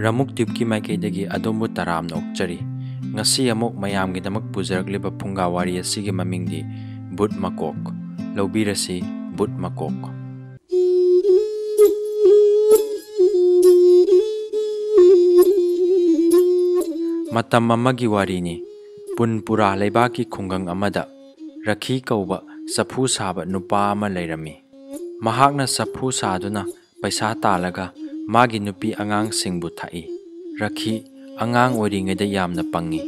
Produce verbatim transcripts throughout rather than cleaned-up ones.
ꯔꯃꯨꯛ ꯇꯤꯞꯀꯤ ꯃꯥꯏꯀꯩꯗꯒꯤ ꯑꯗꯣꯝꯕꯨ ꯇꯔꯥꯝꯅ ꯑꯣꯛꯆꯔꯤ꯫ ꯉꯁꯤ ꯑꯃꯨꯛ ꯃꯌꯥꯝꯒꯤꯗꯃꯛ ꯄꯨꯖꯔꯛꯂꯤꯕ ꯐꯨꯡꯒꯥ ꯋꯥꯔꯤ ꯑꯁꯤꯒꯤ ꯃꯃꯤꯡꯗꯤ ꯕꯨꯠ ꯃꯀꯣꯛ꯫ ꯂꯧꯕꯤꯔꯁꯤ, ꯕꯨꯠ ꯃꯀꯣꯛ꯫ ꯃꯇꯝ ꯑꯃꯒꯤ ꯋꯥꯔꯤꯅꯤ꯫ ꯄꯨꯟꯄꯨꯔꯥ ꯂꯩꯕꯥꯛꯀꯤ ꯈꯨꯡꯒꯪ ꯑꯃꯗ ꯔꯈꯤ ꯀꯧꯕ ꯆꯐꯨ ꯁꯥꯕ ꯅꯨꯄꯥ ꯑꯃ ꯂꯩꯔꯝꯃꯤ꯫ ꯃꯍꯥꯛꯅ ꯆꯐꯨ ꯁꯥꯗꯨꯅ ꯄꯩꯁꯥ ꯇꯥꯜꯂꯒ ꯃꯥꯒꯤ ꯅꯨꯄꯤ ꯑꯉꯥꯡꯁꯤꯡꯕꯨ ꯊꯥꯛꯏ꯫ ꯔꯈꯤ ꯑꯉꯥꯡ ꯑꯣꯏꯔꯤꯉꯩꯗ ꯌꯥꯝꯅ ꯄꯪꯉꯤ꯫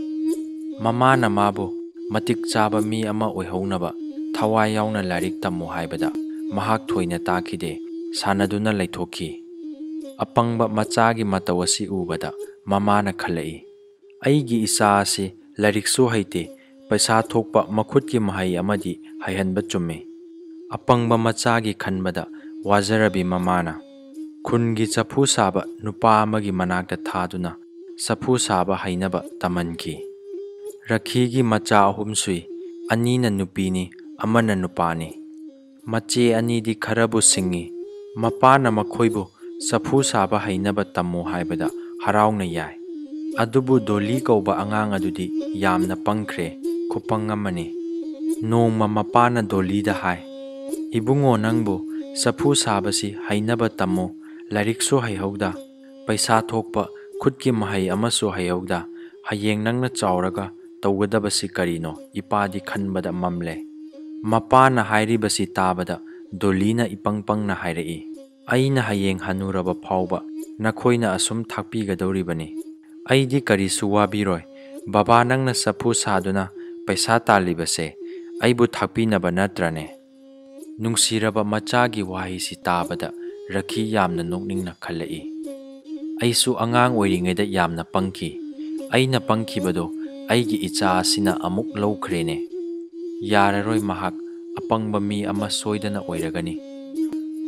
ꯃꯃꯥꯅ ꯃꯥꯕꯨ ꯃꯇꯤꯛ ꯆꯥꯕ ꯃꯤ ꯑꯃ ꯑꯣꯏꯍꯧꯅꯕ ꯊꯋꯥꯏ ꯌꯥꯎꯅ ꯂꯥꯏꯔꯤꯛ ꯇꯝꯃꯨ ꯍꯥꯏꯕꯗ ꯃꯍꯥꯛ ꯊꯣꯏꯅ ꯇꯥꯈꯤꯗꯦ, ꯁꯥꯟꯅꯗꯨꯅ ꯂꯩꯊꯣꯛꯈꯤ꯫ ꯑꯄꯪꯕ ꯃꯆꯥꯒꯤ ꯃꯇꯧ ꯑꯁꯤ ꯎꯕꯗ ꯃꯃꯥꯅ ꯈꯜꯂꯛꯏ, "ꯑꯩꯒꯤ ꯏꯆꯥ ꯑꯁꯤ ꯂꯥꯏꯔꯤꯛꯁꯨ ꯍꯩꯇꯦ, ꯄꯩꯁꯥ ꯊꯣꯛꯄ ꯃꯈꯨꯠꯀꯤ ꯃꯍꯩ ꯑꯃꯗꯤ ꯍꯩꯍꯟꯕ ꯆꯨꯝꯃꯤ"꯫ ꯑꯄꯪꯕ ꯃꯆꯥꯒꯤ ꯈꯟꯕꯗ ꯋꯥꯖꯔꯕꯤ ꯃꯃꯥꯅ ꯈꯨꯟꯒꯤ ꯆꯐꯨ ꯁꯥꯕ ꯅꯨꯄꯥ ꯑꯃꯒꯤ ꯃꯅꯥꯛꯇ ꯊꯥꯗꯨꯅ ꯆꯐꯨ ꯁꯥꯕ ꯍꯩꯅꯕ ꯇꯝꯍꯟꯈꯤ꯫ ꯔꯈꯤꯒꯤ ꯃꯆꯥ ꯑꯍꯨꯝ ꯁꯨꯏ, ꯑꯅꯤꯅ ꯅꯨꯄꯤꯅꯤ, ꯑꯃꯅ ꯅꯨꯄꯥꯅꯤ꯫ ꯃꯆꯦ ꯑꯅꯤꯗꯤ ꯈꯔꯕꯨ ꯁꯤꯡꯉꯤ꯫ ꯃꯄꯥꯅ ꯃꯈꯣꯏꯕꯨ ꯆꯐꯨ ꯁꯥꯕ ꯍꯩꯅꯕ ꯇꯝꯃꯨ ꯍꯥꯏꯕꯗ ꯍꯔꯥꯎꯅ ꯌꯥꯏ꯫ ꯑꯗꯨꯕꯨ ꯗꯣꯂꯤ ꯀꯧꯕ ꯑꯉꯥꯡ ꯑꯗꯨꯗꯤ ꯌꯥꯝꯅ ꯄꯪꯈ꯭ꯔꯦ, ꯈꯨꯄꯪ ꯑꯃꯅꯤ꯫ ꯅꯣꯡꯃ ꯃꯄꯥꯅ ꯗꯣꯂꯤꯗ ꯍꯥꯏ, "ꯏꯕꯨꯡꯉꯣ, ꯅꯪꯕꯨ ꯆꯐꯨ ꯁꯥꯕꯁꯤ ꯍꯩꯅꯕ ꯇꯝꯃꯨ, ꯂꯥꯏꯔꯤꯛꯁꯨ ꯍꯩꯍꯧꯗ, ꯄꯩꯁꯥ ꯊꯣꯛꯄ ꯈꯨꯠꯀꯤ ꯃꯍꯩ ꯑꯃꯁꯨ ꯍꯩꯍꯧꯗ, ꯍꯌꯦꯡ ꯅꯪꯅ ꯆꯥꯎꯔꯒ ꯇꯧꯒꯗꯕꯁꯤ ꯀꯔꯤꯅꯣ?" ꯏꯄꯥꯗꯤ ꯈꯟꯕꯗ ꯃꯝꯂꯦ꯫ ꯃꯄꯥꯅ ꯍꯥꯏꯔꯤꯕꯁꯤ ꯇꯥꯕꯗ ꯗꯣꯂꯤꯅ ꯏꯄꯪ ꯄꯪꯅ ꯍꯥꯏꯔꯛꯏ, "ꯑꯩꯅ ꯍꯌꯦꯡ ꯍꯅꯨꯔꯕ ꯐꯥꯎꯕ ꯅꯈꯣꯏꯅ ꯑꯁꯨꯝ ꯊꯥꯛꯄꯤꯒꯗꯧꯔꯤꯕꯅꯤ꯫ ꯑꯩꯗꯤ ꯀꯔꯤꯁꯨ ꯋꯥꯕꯤꯔꯣꯏ꯫ ꯕꯕꯥ, ꯅꯪꯅ ꯆꯐꯨ ꯁꯥꯗꯨꯅ ꯄꯩꯁꯥ ꯇꯥꯜꯂꯤꯕꯁꯦ ꯑꯩꯕꯨ ꯊꯥꯛꯄꯤꯅꯕ ꯅꯠꯇ꯭ꯔꯅꯦ?" ꯅꯨꯡꯁꯤꯔꯕ ꯃꯆꯥꯒꯤ ꯋꯥꯍꯩꯁꯤ ꯇꯥꯕꯗ ꯔꯈꯤ ꯌꯥꯝꯅ ꯅꯣꯛꯅꯤꯡꯅ ꯈꯜꯂꯛꯏ, "ꯑꯩꯁꯨ ꯑꯉꯥꯡ ꯑꯣꯏꯔꯤꯉꯩꯗ ꯌꯥꯝꯅ ꯄꯪꯈꯤ꯫ ꯑꯩꯅ ꯄꯪꯈꯤꯕꯗꯣ ꯑꯩꯒꯤ ꯏꯆꯥ ꯑꯁꯤꯅ ꯑꯃꯨꯛ ꯂꯧꯈ꯭ꯔꯦꯅꯦ꯫ ꯌꯥꯔꯔꯣꯏ, ꯃꯍꯥꯛ ꯑꯄꯪꯕ ꯃꯤ ꯑꯃ ꯁꯣꯏꯗꯅ ꯑꯣꯏꯔꯒꯅꯤ"꯫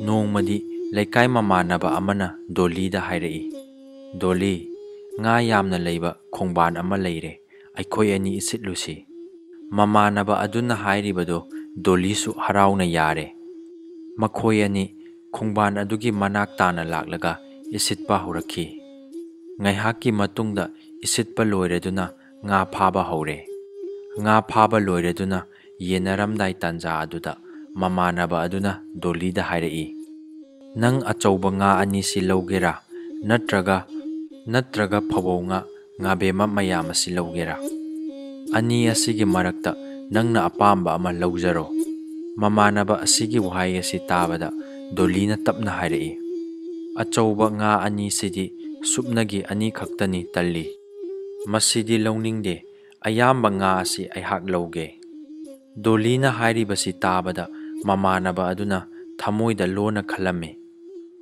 ꯅꯣꯡꯃꯗꯤ ꯂꯩꯀꯥꯏ ꯃꯃꯥꯟꯅꯕ ꯑꯃꯅ ꯗꯣꯂꯤꯗ ꯍꯥꯏꯔꯛꯏ, "ꯗꯣꯂꯤ, ꯉꯥ ꯌꯥꯝꯅ ꯂꯩꯕ ꯈꯣꯡꯕꯥꯟ ꯑꯃ ꯂꯩꯔꯦ, ꯑꯩꯈꯣꯏ ꯑꯅꯤ ꯏꯁꯤꯠꯂꯨꯁꯤ"꯫ ꯃꯃꯥꯟꯅꯕ ꯑꯗꯨꯅ ꯍꯥꯏꯔꯤꯕꯗꯨ ꯗꯣꯂꯤꯁꯨ ꯍꯔꯥꯎꯅ ꯌꯥꯔꯦ꯫ ꯃꯈꯣꯏ ꯑꯅꯤ ꯈꯣꯡꯕꯥꯟ ꯑꯗꯨꯒꯤ ꯃꯅꯥꯛ ꯇꯥꯅ ꯂꯥꯛꯂꯒ ꯏꯁꯤꯠꯄ ꯍꯧꯔꯛꯈꯤ꯫ ꯉꯥꯏꯍꯥꯛꯀꯤ ꯃꯇꯨꯡꯗ ꯏꯁꯤꯠꯄ ꯂꯣꯏꯔꯗꯨꯅ ꯉꯥ ꯐꯥꯕ ꯍꯧꯔꯦ꯫ ꯉꯥ ꯐꯥꯕ ꯂꯣꯏꯔꯗꯨꯅ ꯌꯦꯟꯅꯔꯝꯗꯥꯏ ꯇꯥꯟꯖꯥ ꯑꯗꯨꯗ ꯃꯃꯥꯟꯅꯕ ꯑꯗꯨꯅ ꯗꯣꯂꯤꯗ ꯍꯥꯏꯔꯛꯏ, "ꯅꯪ ꯑꯆꯧꯕ ꯉꯥ ꯑꯅꯤꯁꯤ ꯂꯧꯒꯦꯔꯥ, ꯅꯠꯇ꯭ꯔꯒ, ꯅꯠꯇ꯭ꯔꯒ ꯐꯕꯧ ꯉꯥ, ꯉꯥꯕꯦꯝꯃ ꯃꯌꯥꯝ ꯑꯁꯤ ꯂꯧꯒꯦꯔꯥ? ꯑꯅꯤ ꯑꯁꯤꯒꯤ ꯃꯔꯛꯇ ꯅꯪꯅ ꯑꯄꯥꯝꯕ ꯑꯃ ꯂꯧꯖꯔꯣ꯫" ꯃꯃꯥꯟꯅꯕ ꯑꯁꯤꯒꯤ ꯋꯥꯍꯩ ꯑꯁꯤ ꯇꯥꯕꯗ ꯗꯣꯂꯤꯅ ꯇꯞꯅ ꯍꯥꯏꯔꯛꯏ, "ꯑꯆꯧꯕ ꯉꯥ ꯑꯅꯤꯁꯤꯗꯤ ꯁꯨꯞꯅꯒꯤ ꯑꯅꯤꯈꯛꯇꯅꯤ ꯇꯜꯂꯤ꯫ ꯃꯁꯤꯗꯤ ꯂꯧꯅꯤꯡꯗꯦ, ꯑꯌꯥꯝꯕ ꯉꯥ ꯑꯁꯤ ꯑꯩꯍꯥꯛ ꯂꯧꯒꯦ꯫" ꯗꯣꯂꯤꯅ ꯍꯥꯏꯔꯤꯕꯁꯤ ꯇꯥꯕꯗ ꯃꯃꯥꯟꯅꯕ ꯑꯗꯨꯅ ꯊꯃꯣꯏꯗ ꯂꯣꯟꯅ ꯈꯜꯂꯝꯃꯤ,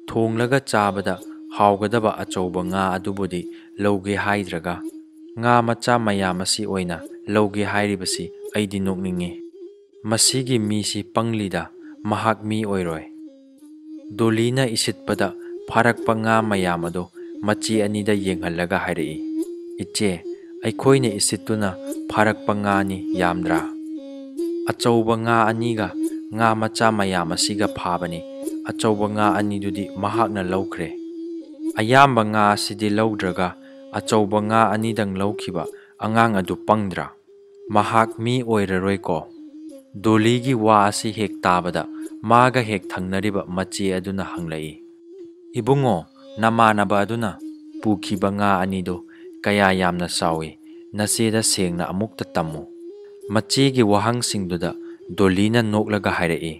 "ꯊꯣꯡꯂꯒ ꯆꯥꯕꯗ ꯍꯥꯎꯒꯗꯕ ꯑꯆꯧꯕ ꯉꯥ ꯑꯗꯨꯕꯨꯗꯤ ꯂꯧꯒꯦ ꯍꯥꯏꯗ꯭ꯔꯒ, ꯉꯥ ꯃꯆꯥ ꯃꯌꯥꯝ ꯑꯁꯤ ꯑꯣꯏꯅ ꯂꯧꯒꯦ ꯍꯥꯏꯔꯤꯕꯁꯤ ꯑꯩꯗꯤ ꯅꯣꯛꯅꯤꯡꯉꯤ꯫ ꯃꯁꯤꯒꯤ ꯃꯤꯁꯤ ꯄꯪꯂꯤꯗ, ꯃꯍꯥꯛ ꯃꯤ ꯑꯣꯏꯔꯣꯏ꯫" ꯗꯣꯂꯤꯅ ꯏꯁꯤꯠꯄꯗ ꯐꯥꯔꯛꯄ ꯉꯥ ꯃꯌꯥꯝ ꯑꯗꯨ ꯃꯆꯦ ꯑꯅꯤꯗ ꯌꯦꯡꯍꯜꯂꯒ ꯍꯥꯏꯔꯛꯏ, "ꯏꯆꯦ, ꯑꯩꯈꯣꯏꯅ ꯏꯁꯤꯠꯇꯨꯅ ꯐꯥꯔꯛꯄ ꯉꯥꯅꯤ, ꯌꯥꯝꯗ꯭ꯔꯥ? ꯑꯆꯧꯕ ꯉꯥ ꯑꯅꯤꯒ ꯉꯥ ꯃꯆꯥ ꯃꯌꯥꯝ ꯑꯁꯤꯒ ꯐꯥꯕꯅꯤ꯫ ꯑꯆꯧꯕ ꯉꯥ ꯑꯅꯤꯗꯨꯗꯤ ꯃꯍꯥꯛꯅ ꯂꯧꯈ꯭ꯔꯦ꯫ ꯑꯌꯥꯝꯕ ꯉꯥ ꯑꯁꯤꯗꯤ ꯂꯧꯗ꯭ꯔꯒ ꯑꯆꯧꯕ ꯉꯥ ꯑꯅꯤꯗꯪ ꯂꯧꯈꯤꯕ ꯑꯉꯥꯡ ꯑꯗꯨ ꯄꯪꯗ꯭ꯔꯥ? ꯃꯍꯥꯛ ꯃꯤ ꯑꯣꯏꯔꯔꯣꯏꯀꯣ?" ꯗꯣꯂꯤꯒꯤ ꯋꯥ ꯑꯁꯤ ꯍꯦꯛ ꯇꯥꯕꯗ ꯃꯥꯒ ꯍꯦꯛ ꯊꯪꯅꯔꯤꯕ ꯃꯆꯦ ꯑꯗꯨꯅ ꯍꯪꯂꯛꯏ, "ꯏꯕꯨꯡꯉꯣ, ꯅꯃꯥꯟꯅꯕ ꯑꯗꯨꯅ ꯄꯨꯈꯤꯕ ꯉꯥ ꯑꯅꯤꯗꯨ ꯀꯌꯥ ꯌꯥꯝꯅ ꯆꯥꯎꯏ? ꯅꯆꯦꯗ ꯁꯦꯡꯅ ꯑꯃꯨꯛꯇ ꯇꯝꯃꯨ꯫" ꯃꯆꯦꯒꯤ ꯋꯥꯍꯪꯁꯤꯡꯗꯨꯗ ꯗꯣꯂꯤꯅ ꯅꯣꯛꯂꯒ ꯍꯥꯏꯔꯛꯏ,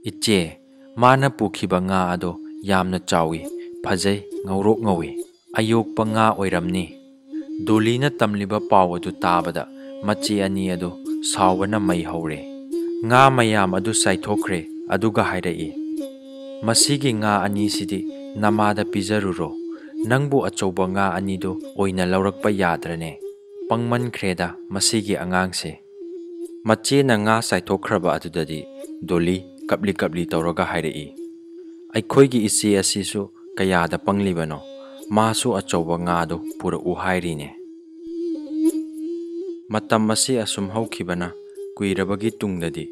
"ꯏꯆꯦ, ꯃꯥꯅ ꯄꯨꯈꯤꯕ ꯉꯥ ꯑꯗꯣ ꯌꯥꯝꯅ ꯆꯥꯎꯏ, ꯐꯖꯩ, ꯉꯧꯔꯣꯛ ꯉꯧꯏ꯫ ꯑꯌꯣꯛꯄ ꯉꯥ ꯑꯣꯏꯔꯝꯅꯤ꯫" ꯗꯣꯂꯤꯅ ꯇꯝꯂꯤꯕ ꯄꯥꯎ ꯑꯗꯨ ꯇꯥꯕꯗ ꯃꯆꯦ ꯑꯅꯤ ꯑꯗꯨ ꯁꯥꯎꯕꯅ ꯃꯩ ꯍꯧꯔꯦ꯫ ꯉꯥ ꯃꯌꯥꯝ ꯑꯗꯨ ꯆꯥꯏꯊꯣꯛꯈ꯭ꯔꯦ, ꯑꯗꯨꯒ ꯍꯥꯏꯔꯛꯏ, "ꯃꯁꯤꯒꯤ ꯉꯥ ꯑꯅꯤꯁꯤꯗꯤ ꯅꯃꯥꯗ ꯄꯤꯖꯔꯨꯔꯣ꯫ ꯅꯪꯕꯨ ꯑꯆꯧꯕ ꯉꯥ ꯑꯅꯤꯗꯨ ꯑꯣꯏꯅ ꯂꯧꯔꯛꯄ ꯌꯥꯗ꯭ꯔꯅꯦ? ꯄꯪꯃꯟꯈ꯭ꯔꯦꯗ ꯃꯁꯤꯒꯤ ꯑꯉꯥꯡꯁꯦ꯫" ꯃꯆꯦꯅ ꯉꯥ ꯆꯥꯏꯊꯣꯛꯈ꯭ꯔꯕ ꯑꯗꯨꯗꯗꯤ ꯗꯣꯂꯤ ꯀꯞꯂꯤ ꯀꯞꯂꯤ ꯇꯧꯔꯒ ꯍꯥꯏꯔꯛꯏ, "ꯑꯩꯈꯣꯏꯒꯤ ꯏꯆꯦ ꯑꯁꯤꯁꯨ ꯀꯌꯥꯗ ꯄꯪꯂꯤꯕꯅꯣ, ꯃꯥꯁꯨ ꯑꯆꯧꯕ ꯉꯥꯗꯨ ꯄꯨꯔꯛꯎ ꯍꯥꯏꯔꯤꯅꯦ꯫" ꯃꯇꯝ ꯑꯁꯤ ꯑꯁꯨꯝ ꯍꯧꯈꯤꯕꯅ ꯀꯨꯏꯔꯕꯒꯤ ꯇꯨꯡꯗꯗꯤ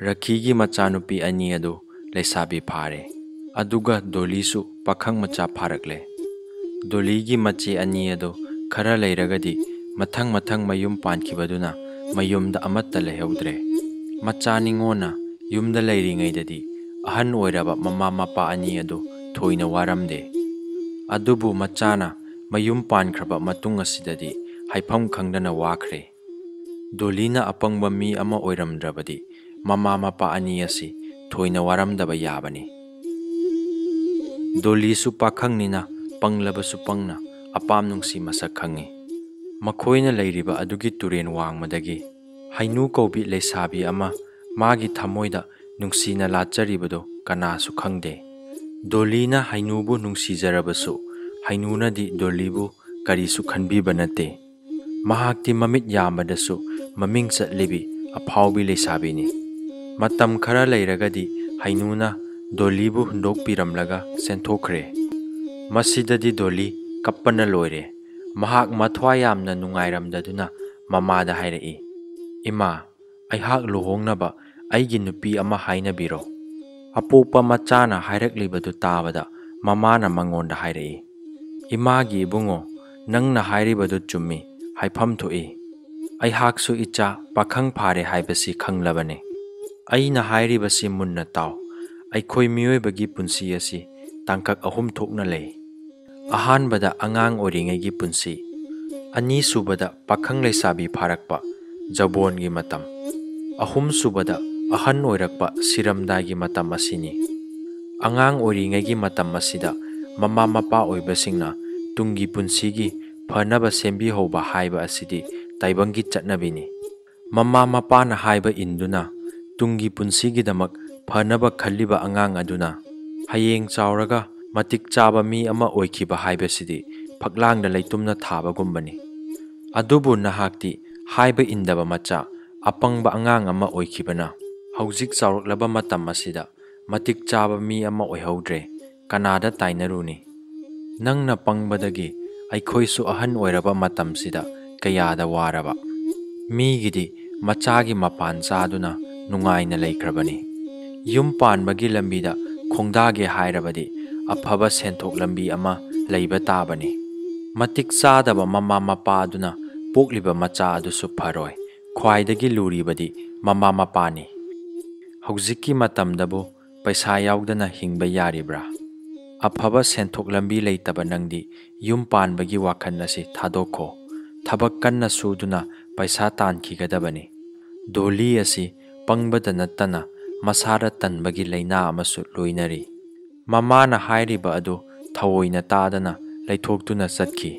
ꯔꯈꯤꯒꯤ ꯃꯆꯥꯅꯨꯄꯤ ꯑꯅꯤ ꯑꯗꯨ ꯂꯩꯁꯥꯕꯤ ꯐꯥꯔꯦ, ꯑꯗꯨꯒ ꯗꯣꯂꯤꯁꯨ ꯄꯥꯈꯪ ꯃꯆꯥ ꯐꯥꯔꯛꯂꯦ꯫ ꯗꯣꯂꯤꯒꯤ ꯃꯆꯦ ꯑꯅꯤ ꯑꯗꯨ ꯈꯔ ꯂꯩꯔꯒꯗꯤ ꯃꯊꯪ ꯃꯊꯪ ꯃꯌꯨꯝ ꯄꯥꯟꯈꯤꯕꯗꯨꯅ ꯃꯌꯨꯝꯗ ꯑꯃꯠꯇ ꯂꯩꯍꯧꯗ꯭ꯔꯦ꯫ ꯃꯆꯥ ꯅꯤꯉꯣꯟꯅ ꯌꯨꯝꯗ ꯂꯩꯔꯤꯉꯩꯗꯗꯤ ꯑꯍꯟ ꯑꯣꯏꯔꯕ ꯃꯃꯥ ꯃꯄꯥ ꯑꯅꯤ ꯑꯗꯨ ꯊꯣꯏꯅ ꯋꯥꯔꯝꯗꯦ꯫ ꯑꯗꯨꯕꯨ ꯃꯆꯥꯅ ꯃꯌꯨꯝ ꯄꯥꯟꯈ꯭ꯔꯕ ꯃꯇꯨꯡ ꯑꯁꯤꯗꯗꯤ ꯍꯥꯏꯐꯝ ꯈꯪꯗꯅ ꯋꯥꯈ꯭ꯔꯦ꯫ ꯗꯣꯂꯤꯅ ꯑꯄꯪꯕ ꯃꯤ ꯑꯃ ꯑꯣꯏꯔꯝꯗ꯭ꯔꯕꯗꯤ ꯃꯃꯥ ꯃꯄꯥ ꯑꯅꯤ ꯑꯁꯤ ꯊꯣꯏꯅ ꯋꯥꯔꯝꯗꯕ ꯌꯥꯕꯅꯤ꯫ ꯗꯣꯂꯤꯁꯨ ꯄꯥꯈꯪꯅꯤꯅ ꯄꯪꯂꯕꯁꯨ ꯄꯪꯅ ꯑꯄꯥꯝ ꯅꯨꯡꯁꯤ ꯃꯁꯛ ꯈꯪꯉꯤ꯫ ꯃꯈꯣꯏꯅ ꯂꯩꯔꯤꯕ ꯑꯗꯨꯒꯤ ꯇꯨꯔꯦꯟ ꯋꯥꯡꯃꯗꯒꯤ ꯍꯩꯅꯨ ꯀꯧꯕꯤ ꯂꯩꯁꯥꯕꯤ ꯑꯃ ꯃꯥꯒꯤ ꯊꯃꯣꯏꯗ ꯅꯨꯡꯁꯤꯅ ꯂꯥꯠꯆꯔꯤꯕꯗꯨ ꯀꯅꯥꯁꯨ ꯈꯪꯗꯦ꯫ ꯗꯣꯂꯤꯅ ꯍꯩꯅꯨꯕꯨ ꯅꯨꯡꯁꯤꯖꯔꯕꯁꯨ ꯍꯩꯅꯨꯅꯗꯤ ꯗꯣꯂꯤꯕꯨ ꯀꯔꯤꯁꯨ ꯈꯟꯕꯤꯕ ꯅꯠꯇꯦ꯫ ꯃꯍꯥꯛꯇꯤ ꯃꯃꯤꯠ ꯌꯥꯝꯕꯗꯁꯨ ꯃꯃꯤꯡ ꯆꯠꯂꯤꯕꯤ ꯑꯐꯥꯎꯕꯤ ꯂꯩꯁꯥꯕꯤꯅꯤ꯫ ꯃꯇꯝ ꯈꯔ ꯂꯩꯔꯒꯗꯤ ꯍꯩꯅꯨꯅ ꯗꯣꯂꯤꯕꯨ ꯍꯨꯟꯗꯣꯛꯄꯤꯔꯝꯂꯒ ꯆꯦꯟꯊꯣꯛꯈ꯭ꯔꯦ꯫ ꯃꯁꯤꯗꯗꯤ ꯗꯣꯂꯤ ꯀꯞꯄꯅ ꯂꯣꯏꯔꯦ꯫ ꯃꯍꯥꯛ ꯃꯊ꯭ꯋꯥꯏ ꯌꯥꯝꯅ ꯅꯨꯡꯉꯥꯏꯔꯝꯗꯗꯨꯅ ꯃꯃꯥꯗ ꯍꯥꯏꯔꯛꯏ, "ꯏꯃꯥ, ꯑꯩꯍꯥꯛ ꯂꯨꯍꯣꯡꯅꯕ ꯑꯩꯒꯤ ꯅꯨꯄꯤ ꯑꯃ ꯍꯥꯏꯅꯕꯤꯔꯣ꯫" ꯑꯄꯣꯛꯄ ꯃꯆꯥꯅ ꯍꯥꯏꯔꯛꯂꯤꯕꯗꯨ ꯇꯥꯕꯗ ꯃꯃꯥꯅ ꯃꯉꯣꯟꯗ ꯍꯥꯏꯔꯛꯏ, "ꯏꯃꯥꯒꯤ ꯏꯕꯨꯡꯉꯣ, ꯅꯪꯅ ꯍꯥꯏꯔꯤꯕꯗꯨ ꯆꯨꯝꯃꯤ, ꯍꯥꯏꯐꯝ ꯊꯣꯛꯏ꯫ ꯑꯩꯍꯥꯛꯁꯨ ꯏꯆꯥ ꯄꯥꯈꯪ ꯐꯥꯔꯦ ꯍꯥꯏꯕꯁꯤ ꯈꯪꯂꯕꯅꯤ꯫ ꯑꯩꯅ ꯍꯥꯏꯔꯤꯕꯁꯤ ꯃꯨꯟꯅ ꯇꯥꯎ꯫ ꯑꯩꯈꯣꯏ ꯃꯤꯑꯣꯏꯕꯒꯤ ꯄꯨꯟꯁꯤ ꯑꯁꯤ ꯇꯥꯡꯀꯛ ꯑꯍꯨꯝ ꯊꯣꯛꯅ ꯂꯩ꯫ ꯑꯍꯥꯟꯕꯗ ꯑꯉꯥꯡ ꯑꯣꯏꯔꯤꯉꯩꯒꯤ ꯄꯨꯟꯁꯤ, ꯑꯅꯤꯁꯨꯕꯗ ꯄꯥꯈꯪ ꯂꯩꯁꯥꯕꯤ ꯐꯥꯔꯛꯄ, ꯖꯧꯕꯣꯟꯒꯤ ꯃꯇꯝ, ꯑꯍꯨꯝꯁꯨꯕꯗ ꯑꯍꯟ ꯑꯣꯏꯔꯛꯄ, ꯁꯤꯔꯝꯗꯥꯏꯒꯤ ꯃꯇꯝ ꯑꯁꯤꯅꯤ꯫ ꯑꯉꯥꯡ ꯑꯣꯏꯔꯤꯉꯩꯒꯤ ꯃꯇꯝ ꯑꯁꯤꯗ ꯃꯃꯥ ꯃꯄꯥ ꯑꯣꯏꯕꯁꯤꯡꯅ ꯇꯨꯡꯒꯤ ꯄꯨꯟꯁꯤꯒꯤ ꯐꯅꯕ ꯁꯦꯝꯕꯤꯍꯧꯕ ꯍꯥꯏꯕ ꯑꯁꯤꯗꯤ ꯇꯥꯏꯕꯪꯒꯤ ꯆꯠꯅꯕꯤꯅꯤ꯫ ꯃꯃꯥ ꯃꯄꯥꯅ ꯍꯥꯏꯕ ꯏꯟꯗꯨꯅ ꯇꯨꯡꯒꯤ ꯄꯨꯟꯁꯤꯒꯤꯗꯃꯛ ꯐꯅꯕ ꯈꯜꯂꯤꯕ ꯑꯉꯥꯡ ꯑꯗꯨꯅ ꯍꯌꯦꯡ ꯆꯥꯎꯔꯒ ꯃꯇꯤꯛ ꯆꯥꯕ ꯃꯤ ꯑꯃ ꯑꯣꯏꯈꯤꯕ ꯍꯥꯏꯕꯁꯤꯗꯤ ꯐꯛꯂꯥꯡꯗ ꯂꯩꯇꯨꯝꯅ ꯊꯥꯕꯒꯨꯝꯕꯅꯤ꯫ ꯑꯗꯨꯕꯨ ꯅꯍꯥꯛꯇꯤ ꯍꯥꯏꯕ ꯏꯟꯗꯕ ꯃꯆꯥ, ꯑꯄꯪꯕ ꯑꯉꯥꯡ ꯑꯃ ꯑꯣꯏꯈꯤꯕꯅ ꯍꯧꯖꯤꯛ ꯆꯥꯎꯔꯛꯂꯕ ꯃꯇꯝ ꯑꯁꯤꯗ ꯃꯇꯤꯛ ꯆꯥꯕ ꯃꯤ ꯑꯃ ꯑꯣꯏꯍꯧꯗ꯭ꯔꯦ꯫ ꯀꯅꯥꯗ ꯇꯥꯏꯅꯔꯨꯅꯤ? ꯅꯪꯅ ꯄꯪꯕꯗꯒꯤ ꯑꯩꯈꯣꯏꯁꯨ ꯑꯍꯟ ꯑꯣꯏꯔꯕ ꯃꯇꯝꯁꯤꯗ ꯀꯌꯥꯗ ꯋꯥꯔꯕ꯫ ꯃꯤꯒꯤꯗꯤ ꯃꯆꯥꯒꯤ ꯃꯄꯥꯟ ꯆꯥꯗꯨꯅ ꯅꯨꯡꯉꯥꯏꯅ ꯂꯩꯈ꯭ꯔꯕꯅꯤ꯫ ꯌꯨꯝ ꯄꯥꯟꯕꯒꯤ ꯂꯝꯕꯤꯗ ꯈꯣꯡꯗꯥꯒꯦ ꯍꯥꯏꯔꯕꯗꯤ ꯑꯐꯕ ꯁꯦꯟꯊꯣꯛ ꯂꯝꯕꯤ ꯑꯃ ꯂꯩꯕ ꯇꯥꯕꯅꯤ꯫ ꯃꯇꯤꯛ ꯆꯥꯗꯕ ꯃꯃꯥ ꯃꯄꯥ ꯑꯗꯨꯅ ꯄꯣꯛꯂꯤꯕ ꯃꯆꯥ ꯑꯗꯨꯁꯨ ꯐꯔꯣꯏ꯫ ꯈ꯭ꯋꯥꯏꯗꯒꯤ ꯂꯨꯔꯤꯕꯗꯤ ꯃꯃꯥ ꯃꯄꯥꯅꯤ꯫ ꯍꯧꯖꯤꯛꯀꯤ ꯃꯇꯝꯗꯕꯨ ꯄꯩꯁꯥ ꯌꯥꯎꯗꯅ ꯍꯤꯡꯕ ꯌꯥꯔꯤꯕ꯭ꯔꯥ? ꯑꯐꯕ ꯁꯦꯟꯊꯣꯛ ꯂꯝꯕꯤ ꯂꯩꯇꯕ ꯅꯪꯗꯤ ꯌꯨꯝ ꯄꯥꯟꯕꯒꯤ ꯋꯥꯈꯜ ꯑꯁꯤ ꯊꯥꯗꯣꯛꯈꯣ꯫ ꯊꯕꯛ ꯀꯟꯅ ꯁꯨꯗꯨꯅ ꯄꯩꯁꯥ ꯇꯥꯟꯈꯤꯒꯗꯕꯅꯤ꯫ ꯗꯣꯂꯤ ꯑꯁꯤ ꯄꯪꯕꯗ ꯅꯠꯇꯅ ꯃꯁꯥꯗ ꯇꯟꯕꯒꯤ ꯂꯥꯏꯅꯥ ꯑꯃꯁꯨ ꯂꯣꯏꯅꯔꯤ꯫ ꯃꯃꯥꯅ ꯍꯥꯏꯔꯤꯕ ꯑꯗꯨ ꯊꯑꯣꯏꯅ ꯇꯥꯗꯅ ꯂꯩꯊꯣꯛꯇꯨꯅ ꯆꯠꯈꯤ꯫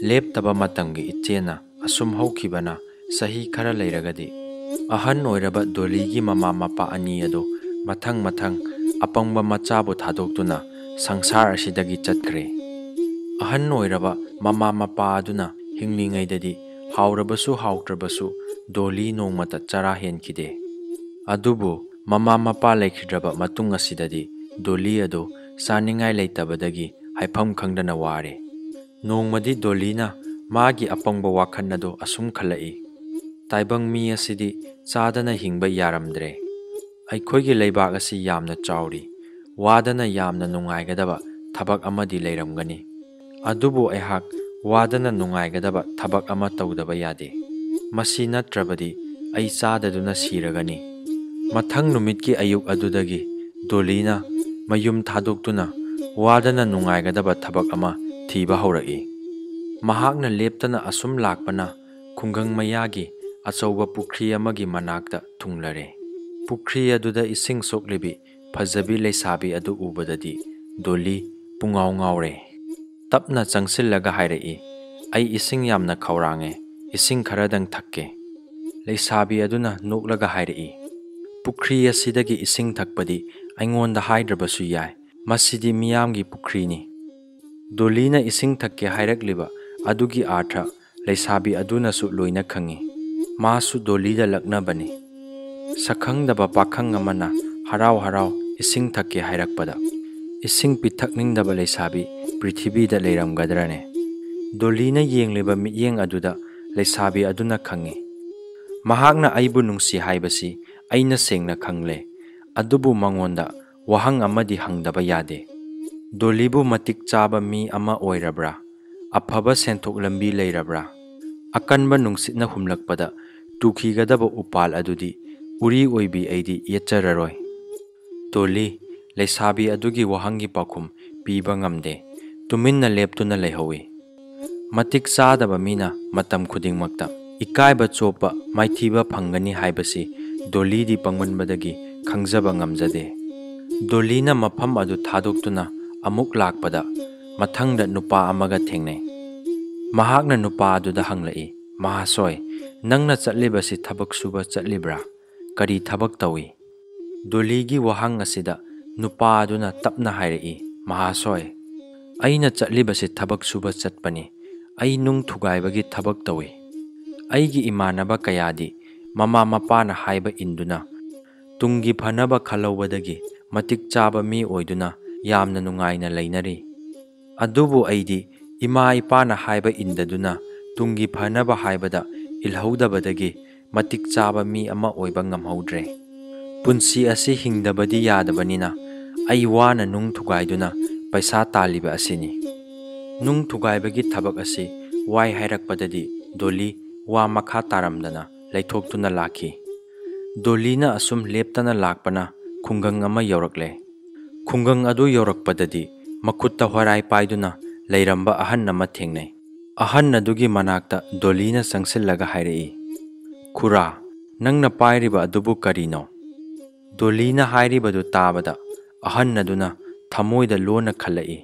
ꯂꯦꯞꯇꯕ ꯃꯇꯝꯒꯤ ꯏꯆꯦꯜꯅ ꯑꯁꯨꯝ ꯍꯧꯈꯤꯕꯅ ꯆꯍꯤ ꯈꯔ ꯂꯩꯔꯒꯗꯤ ꯑꯍꯟ ꯑꯣꯏꯔꯕ ꯗꯣꯂꯤꯒꯤ ꯃꯃꯥ ꯃꯄꯥ ꯑꯅꯤ ꯑꯗꯨ ꯃꯊꯪ ꯃꯊꯪ ꯑꯄꯪꯕ ꯃꯆꯥꯕꯨ ꯊꯥꯗꯣꯛꯇꯨꯅ ꯁꯪꯁꯥꯔ ꯑꯁꯤꯗꯒꯤ ꯆꯠꯈ꯭ꯔꯦ꯫ ꯑꯍꯟ ꯑꯣꯏꯔꯕ ꯃꯃꯥ ꯃꯄꯥ ꯑꯗꯨꯅ ꯍꯤꯡꯂꯤꯉꯩꯗꯗꯤ ꯍꯥꯎꯔꯕꯁꯨ ꯍꯥꯎꯇ꯭ꯔꯕꯁꯨ ꯗꯣꯂꯤ ꯅꯣꯡꯃꯇ ꯆꯔꯥ ꯍꯦꯟꯈꯤꯗꯦ꯫ ꯑꯗꯨꯕꯨ ꯃꯃꯥ ꯃꯄꯥ ꯂꯩꯈꯤꯗ꯭ꯔꯕ ꯃꯇꯨꯡ ꯑꯁꯤꯗꯗꯤ ꯗꯣꯂꯤ ꯑꯗꯨ ꯆꯥꯅꯤꯡꯉꯥꯏ ꯂꯩꯇꯕꯗꯒꯤ ꯍꯥꯏꯐꯝ ꯈꯪꯗꯅ ꯋꯥꯔꯦ꯫ ꯅꯣꯡꯃꯗꯤ ꯗꯣꯂꯤꯅ ꯃꯥꯒꯤ ꯑꯄꯪꯕ ꯋꯥꯈꯜ ꯑꯗꯨ ꯑꯁꯨꯝ ꯈꯜꯂꯛꯏ, "ꯇꯥꯏꯕꯪ ꯃꯤ ꯑꯁꯤꯗꯤ ꯆꯥꯗꯅ ꯍꯤꯡꯕ ꯌꯥꯔꯝꯗ꯭ꯔꯦ꯫ ꯑꯩꯈꯣꯏꯒꯤ ꯂꯩꯕꯥꯛ ꯑꯁꯤ ꯌꯥꯝꯅ ꯆꯥꯎꯔꯤ꯫ ꯋꯥꯗꯅ ꯌꯥꯝꯅ ꯅꯨꯡꯉꯥꯏꯒꯗꯕ ꯊꯕꯛ ꯑꯃꯗꯤ ꯂꯩꯔꯝꯒꯅꯤ꯫ ꯑꯗꯨꯕꯨ ꯑꯩꯍꯥꯛ ꯋꯥꯗꯅ ꯅꯨꯡꯉꯥꯏꯒꯗꯕ ꯊꯕꯛ ꯑꯃ ꯇꯧꯗꯕ ꯌꯥꯗꯦ꯫ ꯃꯁꯤ ꯅꯠꯇ꯭ꯔꯕꯗꯤ ꯑꯩ ꯆꯥꯗꯗꯨꯅ ꯁꯤꯔꯒꯅꯤ꯫" ꯃꯊꯪ ꯅꯨꯃꯤꯠꯀꯤ ꯑꯌꯨꯛ ꯑꯗꯨꯗꯒꯤ ꯗꯣꯂꯤꯅ ꯃꯌꯨꯝ ꯊꯥꯗꯣꯛꯇꯨꯅ ꯋꯥꯗꯅ ꯅꯨꯡꯉꯥꯏꯒꯗꯕ ꯊꯕꯛ ꯑꯃ ꯊꯤꯕ ꯍꯧꯔꯛꯏ꯫ ꯃꯍꯥꯛꯅ ꯂꯦꯞꯇꯅ ꯑꯁꯨꯝ ꯂꯥꯛꯄꯅ ꯈꯨꯡꯒꯪ ꯃꯌꯥꯒꯤ ꯑꯆꯧꯕ ꯄꯨꯈ꯭ꯔꯤ ꯑꯃꯒꯤ ꯃꯅꯥꯛꯇ ꯊꯨꯡꯂꯔꯦ꯫ ꯄꯨꯈ꯭ꯔꯤ ꯑꯗꯨꯗ ꯏꯁꯤꯡ ꯁꯣꯛꯂꯤꯕꯤ ꯐꯖꯕꯤ ꯂꯩꯁꯥꯕꯤ ꯑꯗꯨ ꯎꯕꯗꯗꯤ ꯗꯣꯂꯤ ꯄꯨꯡꯉꯥꯎ ꯉꯥꯎꯔꯦ꯫ ꯇꯞꯅ ꯆꯪꯁꯤꯜꯂꯒ ꯍꯥꯏꯔꯛꯏ, "ꯑꯩ ꯏꯁꯤꯡ ꯌꯥꯝꯅ ꯈꯧꯔꯥꯡꯉꯦ, ꯏꯁꯤꯡ ꯈꯔꯗꯪ ꯊꯛꯀꯦ꯫" ꯂꯩꯁꯥꯕꯤ ꯑꯗꯨꯅ ꯅꯣꯛꯂꯒ ꯍꯥꯏꯔꯛꯏ, "ꯄꯨꯈ꯭ꯔꯤ ꯑꯁꯤꯗꯒꯤ ꯏꯁꯤꯡ ꯊꯛꯄꯗꯤ ꯑꯩꯉꯣꯟꯗ ꯍꯥꯏꯗ꯭ꯔꯕꯁꯨ ꯌꯥꯏ, ꯃꯁꯤꯗꯤ ꯃꯤꯌꯥꯝꯒꯤ ꯄꯨꯈ꯭ꯔꯤꯅꯤ꯫" ꯗꯣꯂꯤꯅ ꯏꯁꯤꯡ ꯊꯛꯀꯦ ꯍꯥꯏꯔꯛꯂꯤꯕ ꯑꯗꯨꯒꯤ ꯑꯥꯔꯊ ꯂꯩꯁꯥꯕꯤ ꯑꯗꯨꯅꯁꯨ ꯂꯣꯏꯅ ꯈꯪꯏ꯫ ꯃꯥꯁꯨ ꯗꯣꯂꯤꯗ ꯂꯛꯅꯕꯅꯤ꯫ ꯁꯛꯈꯪꯗꯕ ꯄꯥꯈꯪ ꯑꯃꯅ ꯍꯔꯥꯎ ꯍꯔꯥꯎ ꯏꯁꯤꯡ ꯊꯛꯀꯦ ꯍꯥꯏꯔꯛꯄꯗ, ꯏꯁꯤꯡ ꯄꯤꯊꯛꯅꯤꯡꯗꯕ ꯂꯩꯁꯥꯕꯤ ꯄ꯭ꯔꯤꯊꯤꯕꯤꯗ ꯂꯩꯔꯝꯒꯗ꯭ꯔꯅꯦ? ꯗꯣꯂꯤꯅ ꯌꯦꯡꯂꯤꯕ ꯃꯤꯠꯌꯦꯡ ꯑꯗꯨꯗ ꯂꯩꯁꯥꯕꯤ ꯑꯗꯨꯅ ꯈꯪꯏ꯫ ꯃꯍꯥꯛꯅ ꯑꯩꯕꯨ ꯅꯨꯡꯁꯤ ꯍꯥꯏꯕꯁꯤ ꯑꯩꯅ ꯁꯦꯡꯅ ꯈꯪꯂꯦ, ꯑꯗꯨꯕꯨ ꯃꯉꯣꯟꯗ ꯋꯥꯍꯪ ꯑꯃꯗꯤ ꯍꯪꯗꯕ ꯌꯥꯗꯦ꯫ ꯗꯣꯂꯤꯕꯨ ꯃꯇꯤꯛ ꯆꯥꯕ ꯃꯤ ꯑꯃ ꯑꯣꯏꯔꯕ꯭ꯔꯥ? ꯑꯐꯕ ꯁꯦꯟꯊꯣꯛ ꯂꯝꯕꯤ ꯂꯩꯔꯕ꯭ꯔꯥ? ꯑꯀꯟꯕ ꯅꯨꯡꯁꯤꯠꯅ ꯍꯨꯝꯂꯛꯄꯗ ꯇꯨꯈꯤꯒꯗꯕ ꯎꯄꯥꯜ ꯑꯗꯨꯗꯤ ꯎꯔꯤ ꯑꯣꯏꯕꯤ ꯑꯩꯗꯤ ꯌꯦꯠꯆꯔꯔꯣꯏ꯫ ꯗꯣꯂꯤ, ꯂꯩꯁꯥꯕꯤ ꯑꯗꯨꯒꯤ ꯋꯥꯍꯪꯒꯤ ꯄꯥꯎꯈꯨꯝ ꯄꯤꯕ ꯉꯝꯗꯦ꯫ ꯇꯨꯃꯤꯟꯅ ꯂꯦꯞꯇꯨꯅ ꯂꯩꯍꯧꯏ꯫ ꯃꯇꯤꯛ ꯆꯥꯗꯕ ꯃꯤꯅ ꯃꯇꯝ ꯈꯨꯗꯤꯡꯃꯛꯇ ꯏꯀꯥꯏꯕ ꯆꯣꯞꯄ ꯃꯥꯏꯊꯤꯕ ꯐꯪꯒꯅꯤ ꯍꯥꯏꯕꯁꯤ ꯗꯣꯂꯤꯗꯤ ꯄꯪꯃꯟꯕꯗꯒꯤ ꯈꯪꯖꯕ ꯉꯝꯖꯗꯦ꯫ ꯗꯣꯂꯤꯅ ꯃꯐꯝ ꯑꯗꯨ ꯊꯥꯗꯣꯛꯇꯨꯅ ꯑꯃꯨꯛ ꯂꯥꯛꯄꯗ ꯃꯊꯪꯗ ꯅꯨꯄꯥ ꯑꯃꯒ ꯊꯦꯡꯅꯩ꯫ ꯃꯍꯥꯛꯅ ꯅꯨꯄꯥ ꯑꯗꯨꯗ ꯍꯪꯂꯛꯏ, "ꯃꯍꯥꯁꯣꯏ, ꯅꯪꯅ ꯆꯠꯂꯤꯕꯁꯤ ꯊꯕꯛ ꯁꯨꯕ ꯆꯠꯂꯤꯕ꯭ꯔꯥ? ꯀꯔꯤ ꯊꯕꯛ ꯇꯧꯏ?" ꯗꯣꯂꯤꯒꯤ ꯋꯥꯍꯪ ꯑꯁꯤꯗ ꯅꯨꯄꯥ ꯑꯗꯨꯅ ꯇꯞꯅ ꯍꯥꯏꯔꯛꯏ, "ꯃꯍꯥꯁꯣꯏ, ꯑꯩꯅ ꯆꯠꯂꯤꯕꯁꯤ ꯊꯕꯛ ꯁꯨꯕ ꯆꯠꯄꯅꯤ꯫ ꯑꯩ ꯅꯨꯡ ꯊꯨꯒꯥꯏꯕꯒꯤ ꯊꯕꯛ ꯇꯧꯏ꯫ ꯑꯩꯒꯤ ꯏꯃꯥꯟꯅꯕ ꯀꯌꯥꯗꯤ ꯃꯃꯥ ꯃꯄꯥꯅ ꯍꯥꯏꯕ ꯏꯟꯗꯨꯅ ꯇꯨꯡꯒꯤ ꯐꯅꯕ ꯈꯜꯍꯧꯕꯗꯒꯤ ꯃꯇꯤꯛ ꯆꯥꯕ ꯃꯤ ꯑꯣꯏꯗꯨꯅ ꯌꯥꯝꯅ ꯅꯨꯡꯉꯥꯏꯅ ꯂꯩꯅꯔꯤ꯫ ꯑꯗꯨꯕꯨ ꯑꯩꯗꯤ ꯏꯃꯥ ꯏꯄꯥꯅ ꯍꯥꯏꯕ ꯏꯟꯗꯗꯨꯅ ꯇꯨꯡꯒꯤ ꯐꯅꯕ ꯍꯥꯏꯕꯗ ꯏꯜꯍꯧꯗꯕꯗꯒꯤ ꯃꯇꯤꯛ ꯆꯥꯕ ꯃꯤ ꯑꯃ ꯑꯣꯏꯕ ꯉꯝꯍꯧꯗ꯭ꯔꯦ꯫ ꯄꯨꯟꯁꯤ ꯑꯁꯤ ꯍꯤꯡꯗꯕꯗꯤ ꯌꯥꯗꯕꯅꯤꯅ ꯑꯩ ꯋꯥꯅ ꯅꯨꯡ ꯊꯨꯒꯥꯏꯗꯨꯅ ꯄꯩꯁꯥ ꯇꯥꯜꯂꯤꯕ ꯑꯁꯤꯅꯤ꯫" ꯅꯨꯡ ꯊꯨꯒꯥꯏꯕꯒꯤ ꯊꯕꯛ ꯑꯁꯤ ꯋꯥꯏ ꯍꯥꯏꯔꯛꯄꯗꯗꯤ ꯗꯣꯂꯤ ꯋꯥ ꯃꯈꯥ ꯇꯥꯔꯝꯗꯅ ꯂꯩꯊꯣꯛꯇꯨꯅ ꯂꯥꯛꯈꯤ꯫ ꯗꯣꯂꯤꯅ ꯑꯁꯨꯝ ꯂꯦꯞꯇꯅ ꯂꯥꯛꯄꯅ ꯈꯨꯡꯒꯪ ꯑꯃ ꯌꯧꯔꯛꯂꯦ꯫ ꯈꯨꯡꯒꯪ ꯑꯗꯨ ꯌꯧꯔꯛꯄꯗꯗꯤ ꯃꯈꯨꯠꯇ ꯍꯣꯔꯥꯏ ꯄꯥꯏꯗꯨꯅ ꯂꯩꯔꯝꯕ ꯑꯍꯟ ꯑꯃ ꯊꯦꯡꯅꯩ꯫ ꯑꯍꯟ ꯑꯗꯨꯒꯤ ꯃꯅꯥꯛꯇ ꯗꯣꯂꯤꯅ ꯆꯪꯁꯤꯜꯂꯒ ꯍꯥꯏꯔꯛꯏ, "ꯈꯨꯔꯥ, ꯅꯪꯅ ꯄꯥꯏꯔꯤꯕ ꯑꯗꯨꯕꯨ ꯀꯔꯤꯅꯣ?" ꯗꯣꯂꯤꯅ ꯍꯥꯏꯔꯤꯕꯗꯨ ꯇꯥꯕꯗ ꯑꯍꯟ ꯑꯗꯨꯅ ꯊꯃꯣꯏꯗ ꯂꯣꯟꯅ ꯈꯜꯂꯛꯏ,